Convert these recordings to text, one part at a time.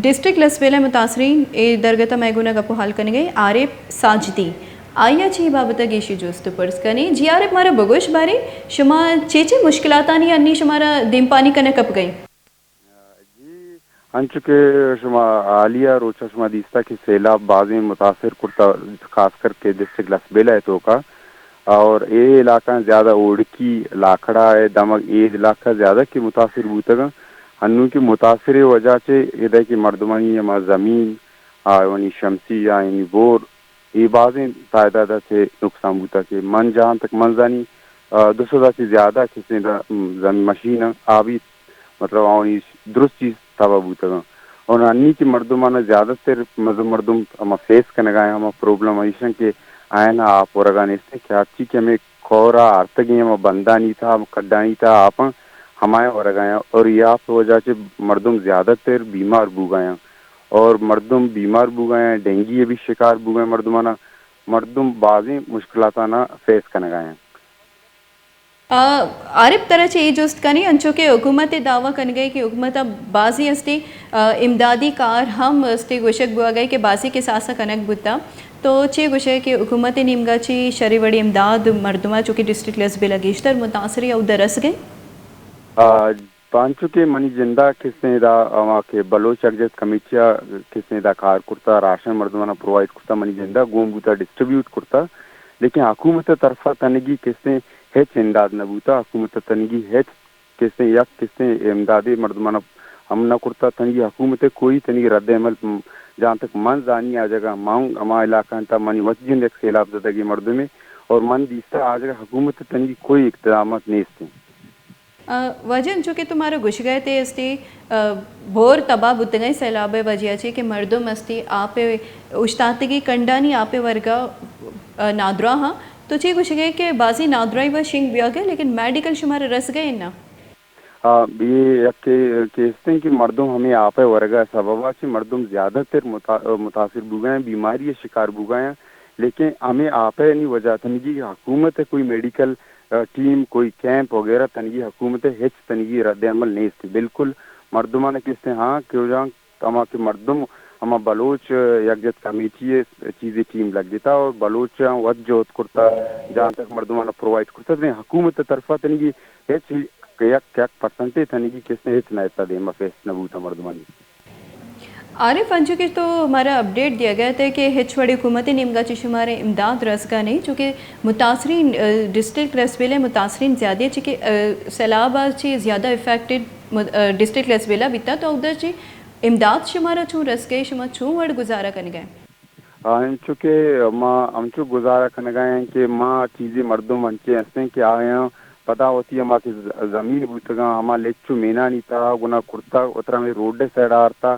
ڈسٹرکٹ لسبیلہ ءِ متاثرین ءِ درگت ءَ مئے گون ءَ گپ ءُ ہال کنگ ءَ عارف ساجدی۔ آئی ءَ چہ اے بابت ءَ گیشی جست ءُ پرس کنیں۔ جی عارف، مارا بگوش باریں، شما چے چے مشکلاتانی انی شمارا دیمپانی کنگ کپگ ءَ ایں؟ جی، انچو کہ شما حالیہ روچ ءَ شما دیستہ کہ سیلاب بازیں متاثر کرتہ، خاص کر کہ ڈسٹرکٹ لسبیلہ ءِ توکا، اور اے علاقہ زیادہ اوڑکی، لاکھڑا ءِ دمگ، اے علاقہ زیادہ کہ متاثر بوتگ انت۔ انوں کہ متاثر ءِ وجہ چہ ادا کہ مردمانی ہما زمین، آیانی شمسی یا آیانی بور، اے بازیں تعداد ءَ چہ نقصان بوتگ کہ من جہاں تک من زانی، آ، دو سد ءَ چہ زیادہ کسیں دا، م، زمین مشین آبی، مطلب، آوانی درست چیز تباہ بوتگ انت۔ اور انی کہ مردماں زیادہ تر مزن مردم ہما فیس کنگ ءَ انت، ہما پرابلم ایش انت کہ آیاں آپ ورگ ءَ نیست کہ ہرچی کہ ہمے کور ءَ آرتگیں ہما بندانی تہا، ہما کڈانی تہا آپ انت، ہمایاں ورگ ءَ انت۔ اور اے آپ ءِ وجہ چہ مردم زیادہ تر بیمار بوگ ءَ انت۔ اور مردم بیمار بوگ ءَ انت، ڈینگی ءَ بھی شکار بوگ ءَ انت مردماں، مردم بازیں مشکلاتاں فیس کنگ ءَ انت۔ آ، عارف، ترا چہ اے جست کنیں، انچو کہ حکومت ءِ دعویٰ کنگ ءَ کہ حکومت ءَ بازیں استیں، آ، امدادی کار ہم استیں گوشگ بوگ ءَ کہ بازیں کساس ءَ کنگ بوتہ، تو چے گوشے کہ حکومت ءِ نیمگ ءَ چہ شریں وڑیں امداد مردم ءَ چو کہ ڈسٹرکٹ لسبیلہ گیشتر متاثر ءَ اودا رسگ ءَ؟ آ، پانچو کہ منی جند ءَ کسیں ادا ہما کہ بلوچ یکجہت کمیٹی ءَ کسیں ادا کار کرتہ، راشن مردماں پرووائیڈ کرتہ، منی جند ءَ گون بوتہ، ڈسٹریبیوٹ کرتہ، لیکن حکومت ءِ طرف ءَ تنگی کسیں ہچ امداد نہ بوتہ، حکومت ءَ تنگی ہچ کسیں یک کسیں امدادے مردماں ہم نہ کرتہ، تنگی حکومت ءِ کوئی تنگی رد عمل، م، جہاں تک من زانی آ جگہ ما ہما علاقہ انت منی وت جند یک سیلاب زدگیں مردمے اور من دیستہ آ جگہ حکومت ءِ تنگی کوئی اقدامات نیست انت۔ آ، واجہ انچو کہ تو مارا گوشگ ءَ ات استیں، آ، بور تباہ بوتگ ءَ سیلاب ءِ وجہ ءَ چہ کہ مردم استیں آپ ءِ اوشتاتگیں کنڈانی آپ ءِ ورگ ءَ، آ، نادراہ آں۔ تو چے گوشگ ءَ ئے کہ بازیں نادراہی وَ شنگ بیاگ ءَ، لیکن میڈیکل شمارا رسگ ءَ انت نا؟ آ، اے یک کہ، کہ استیں کہ مردم ہمے آپ ءِ ورگ ءِ سبب ءَ چہ مردم زیادہ تر متا-، متاثر بوگ ءَ انت، بیماری ءِ شکار بوگ ءَ انت، لیکن ہمے آپ ءِ نی وجہ تنگی حکومت ءِ کوئی میڈیکل، آ، ٹیم، کوئی کیمپ وغیرہ تنگی حکومت ءِ ہچ تنگی رد عمل نیست۔ بالکل مردماں کہ استیں ہاں کہ ہما کہ مردم ہما بلوچ یکجہت کمیٹی ءِ چیزے ٹیم لگتا اور بلوچاں وت جہد کرتا، جہاں تک مردماں پرووائیڈ کرتا، لیکن حکومت ءِ طرف ءَ تنگی ہچ یک، یک پرسنٹے تنگی کس نے ہچ نہ اتہ، دیم ءَ فیس نہ بوتا مردمانی۔ عارف، انچو کہ تو مارا اپڈیٹ دیگ ءَ ات کہ ہچ وڑیں حکومت ءِ نیمگ ءَ چہ شمارا امداد رسگ ءَ نہیں، چونکہ متاثرین، آ، ڈسٹرکٹ لسبیلہ ءِ متاثرین زیادہ چہ کہ، آ، سیلاب ءَ چہ زیادہ افیکٹڈ م-، آ، ڈسٹرکٹ لسبیلہ بیتا، تو ادھر چہ امداد شمارا چون رسگ ءَ، شما چون وڑ گزارہ کنگ ءَ؟ آ، انچو کہ ما انچو گزارہ کنگ ءَ ایں کہ ما چیزے مردم انچیں ہستیں کہ آیاں پدا وتی ہما کہ ز-، زمین بوتگاں، ہما لچ و مینانی تہا گنا کرتا، وترا ہمے روڈ ءِ سائیڈ ءَ آرتا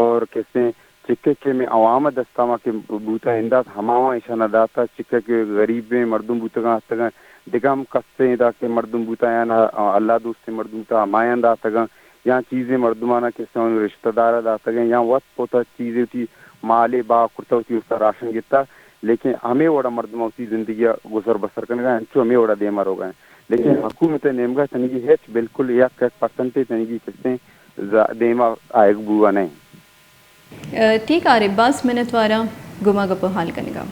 اور کسیں چکے کہ ہمے عوام ءِ دستا ما کہ بوتا اندات، ہماواں ایشانا داتا، چکے کہ غریبیں مردم بوتگاں، ہستگاں، دگہ ہم کسیں ادا کہ مردم بوتا یا نا اللہ دوستیں مردم بوتا، ہمایاں داتگاں۔ یا چیزے مردمانا کہ سون رشتہ دارا داتگیں یا وت پوتا چیزے وتی مالے بہا کرتا، وتی استا راشن گتا، لیکن ہمے وڑا مردم وتی زندگی گزر بسر کنگا، انچو ہمے وڑا دیما روگا۔ لیکن حکومت نیمگا تنگی ہچ بالکل یک، یک پرسنٹے تنگی کسیں ز-، دیما آیگ بوگا نہ۔ ٹھیک عارف، باز منتواراں گما گپ و حال کنگا۔